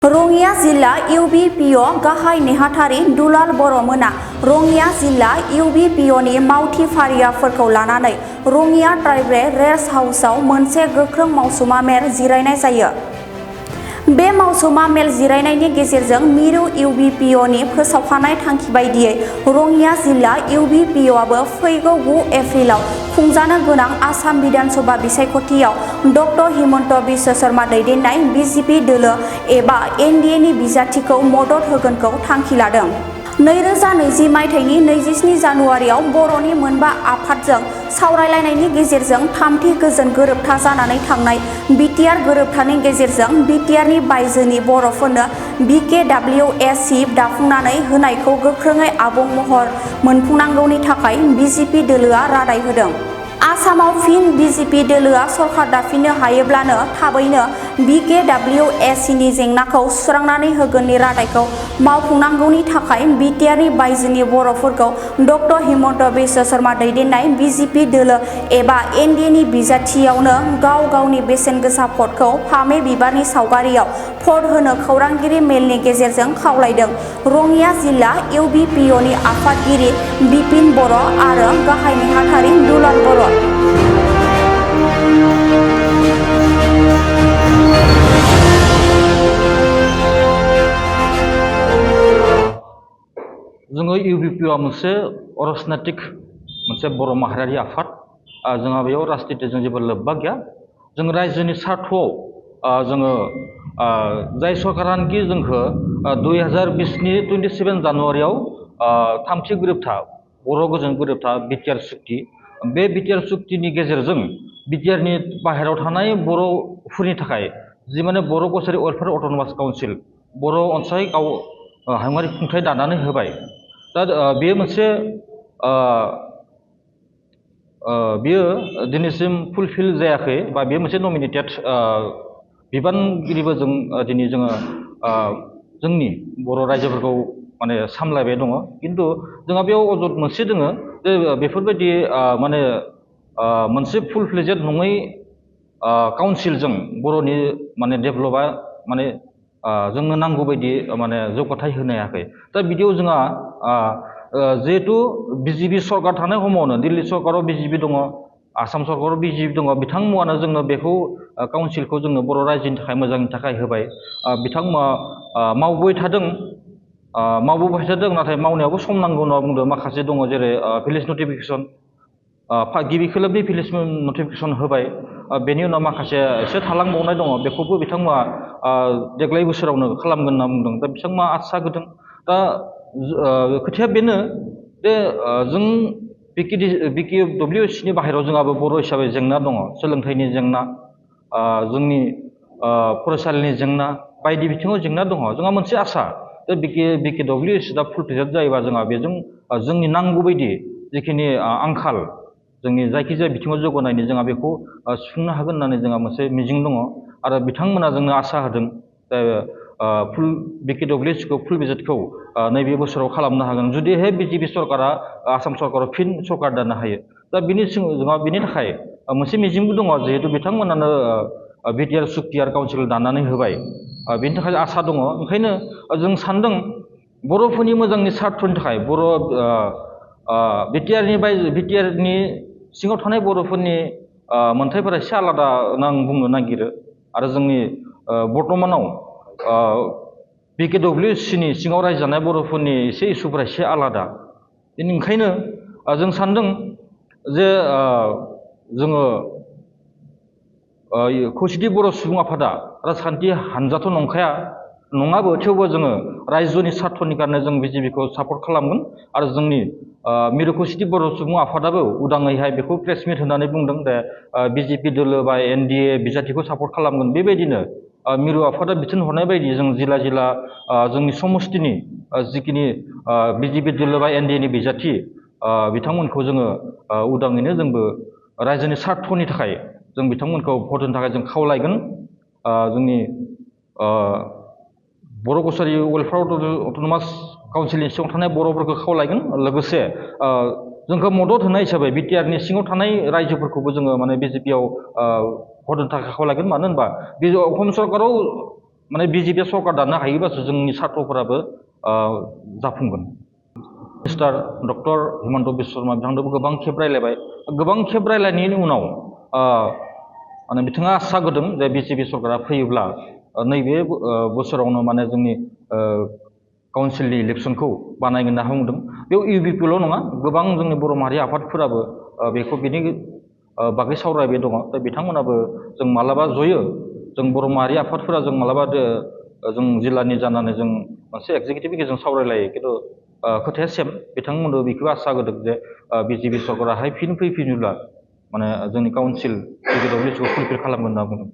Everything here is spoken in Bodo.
रङिया जिल्ला इउबिपिअ गाहाय नेहाथारि दुलाल बर'मोना रङिया जिल्ला इउबिपिअनि मावथि फारियाफोरखौ लानानै रङिया ट्राइबेल रेस्ट हाउसआव मोनसे गोख्रों मावसुमा मेल जिरायनाय जायो। बे मावसुमा मेल जिरायनायनि गेजेरजों मिरु इउबिपिअनि फोसावखानाय थांखि बायदियै रङिया जिल्ला इउबिपिअआबो फैगौ 9 एप्रिलाव खुंजानो गोनां आसाम बिधानसभा बिसायख'थियाव डक्टर हिमन्त बिश्व शर्मा दैदेननाय बिजेपि दोलो एबा एनडिएनि बिजाथिखौ मदद होगोनखौ थांखि लादों। 2020 मायथाइनि 27 जानुवारियाव बर'नि मोनबा आफादजों सावरायलायनायनि गेजेरजों थामथि गोजोन गोरोबथा जानानै थांनाय बिटिआर गोरोबथानि गेजेरजों बिटिआरनि बायजोनि बर'फोरनो बिकेडब्लिउएस दाफुंनानै होनायखौ गोख्रोङै आबुं महर मोनफुंनांगौनि थाखाय बिजेपि दोलोआ रादाय होदों। आसामाव फिन बिजेपि दोलोआ सरकार दाफिननो हायोब्लानो थाबैनो बिकेडब्लिउएसनि जेंनाखौ सुस्रांनानै होगोननि रादायखौ मावफुंनांगौनि थाखाय बिटिआरनि बायजोनि बर'फोरखौ डक्टर हिमन्त बिश्व शर्मा दैदेननाय बिजेपि दोलो एबा एनडिएनि बिजाथियावनो गाव गावनि बेसेन गोसा भटखौ फामे बिबारनि सावगारियाव भट होनो खौरांगिरि मेलनि गेजेरजों खावलायदों। रङिया जिल्ला इउबिपिअनि आफादगिरि बिपिन बर' आरो गाहाय नेहाथारि दुलाल बर'। जोङो इउबिपिअ मोनसे अराजनैतिक मोनसे बर' माहारियारि आफाद जोंहा बेयाव राजनितिजों जेबो लोब्बा गैया। जों रायजोनि स्वार्थआव जोङो जाय सरकारानोखि जोंखौ 2020नि 27 जानुवारियाव थामथि गोरोबथा बर' गोजोन गोरोबथा बिटिआर सुक्ति बे बिटिआर सुक्तिनि गेजेरजों बिटिआरनि बाहेरायाव थानाय बर'फोरनि थाखाय जि माने बर' कसारि वेलफेयार अट'नमास काउन्सिल बर' अनसाय गाव हायुङारि खुंथाय दानानै होबाय। दा बेयो मोनसे बियो दिनैसिम फुलफिल जायाखै बा बेयो मोनसे नमिनेटेड बिबानगिरिबो जों दिनै जोङो जोंनि बर' रायजोफोरखौ माने सामलायबाय दङ। खिन्थु जोंहा बेयाव अजद मोनसे दङ जे बेफोरबायदि माने मोनसे फुल फ्लेजेड नङै काउन्सिलजों बर'नि माने डेभेलपा माने जोंनो नांगौ बायदि माने जौगाथाय होनो हायाखै। दा बिदियाव जोंहा जिहेतु बिजेपि सरकार थानाय समावनो दिल्ली सरकाराव बिजेपि दङ, आसाम सरकाराव बिजेपि दङ, बिथांमोनानो जोंनो बेखौ काउन्सिलखौ जोंनो बर' रायजोनि थाखाय मोजांनि थाखाय होबाय। बिथांमोना मावबोबाय थादों नाथाय मावनायावबो सम नांगौ होनना बुंदों। माखासे दङ जेरै भिलेज नटिफिकेसन गिबि खोलोबनि भिलेज नटिफिकेसन होबाय, बेनि उनाव माखासे एसे थालांबावनाय दङ बेखौबो बिथांमोना देग्लाय बोसोरावनो खालामगोन होनना बुंदों। दा बिथांमोना आसा होदों। दा खोथाया बेनो जे जों बिकेडब्लिउएसनि बाहेरायाव जोंहाबो बर' हिसाबै जेंना दङ, सोलोंथाइनि जेंना, जोंनि फरायसालिनि जेंना, बायदि बिथिङाव जेंना दङ। जोंहा मोनसे आसा जे बिकेडब्लिउएस दा फुल फ्लेजेड जायोबा जोंहा बेजों जोंनि नांगौ बायदि जिखिनि आंखाल जोंनि जायखिजाया बिथिङाव जौगानायनि जोंहा बेखौ सुफुंनो हागोन होननानै जोंहा मोनसे मिजिं दङ। आरो बिथांमोना जोंनो आसा होदों जे फुल बिकेडब्लिउएसखौ फुल बेजेटखौ नैबे बोसोराव खालामनो हागोन जुदिहाय बिजेपि सरकारा आसाम सरकाराव फिन सरकार दानो हायो। दा जोंहा बिनि थाखाय मोनसे मिजिंबो दङ जिहेतु बिथांमोनानो बिटिआर सुक्ति आरो काउन्सिल दानानै होबाय, बेनि थाखाय आसा दङ। ओंखायनो जों सानदों बर'फोरनि मोजांनि स्वार्थनि थाखाय बर' बिटिआरनि सिङाव थानाय बर'फोरनि मोनथायफोरा एसे आलादा आं बुंनो नागिरो। आरो जोंनि बर्तमानाव बिकेडब्लिउएसनि सिङाव रायजो जानाय बर'फोरनि एसे इसुफोरा एसे आलादा। ओंखायनो जों सानदों जे जोङो खौसेथि बर' सुबुं आफादा राजखान्थि हानजाथ' नङाबो, थेवबो जोङो रायजोनि स्वार्थनि कारणे जों बिजेपिखौ सापर्ट खालामगोन। आरो जोंनि मिरु खौसेथि बर' सुबुं आफादाबो उदाङैहाय बेखौ प्रेस मिट होनानै बुंदों जे बिजेपि दोलो बा एनडिए बिजाथिखौ सापर्ट खालामगोन। बेबायदिनो मिरु आफादा बिथोन हरनाय बायदि जों जिल्ला जोंनि समस्तिनि जिखिनि बिजेपि दोलो बा एनडिएनि बिजाथि बिथांमोनखौ जोङो उदाङैनो जोंबो रायजोनि स्वार्थनि थाखाय जों बिथांमोनखौ भट होनो थाखाय जों खावलायगोन। जोंनि बर' कसारि वेलफेयार अट'नमास काउन्सिलनि सिङाव थानाय बर'फोरखौ खावलायगोन। लोगोसे जोंखौ मदद होनाय हिसाबै बिटिआरनि सिङाव थानाय रायजोफोरखौबो जोङो माने बिजेपियाव भट होनो थाखाय खावलायगोन। मानो होनबा बे असम सरकाराव माने बिजेपि सरकार दानो हायोबासो जोंनि सार्थ'फोराबो जाफुंगोन। मिस्टार डक्टर हिमन्त बिश्व शर्मा बिथांजोंबो गोबां खेब रायलायबाय। गोबां खेब रायलायनायनि उनाव माने बिथाङा आसा होदों जे बिजेपि सरकारा फैयोब्ला नैबे बोसोरावनो माने जोंनि काउन्सिलनि इलेक्सनखौ बानायगोन होनना बुंदों। बेयाव इउबिपिल' नङा, गोबां जोंनि बर' माहारि आफादफोराबो बेखौ बिनि बागै सावरायबाय दङ। दा बिथांमोनाबो जों मालाबा जयो, जों बर' माहारि आफादफोरा जों मालाबा जों जिल्लानि जानानै जों मोनसे एक्जिकिउटिभनि गेजेरजों सावरायलायो। खिन्थु खोथाया सेम, बिथांमोनबो बेखौ आसा होदों जे बिजेपि सरकाराहाय फिन फैफिनोब्ला माने जोंनि काउन्सिल एक्जिकिउटिभखौ फुलफिल खालामगोन होनना बुंदों।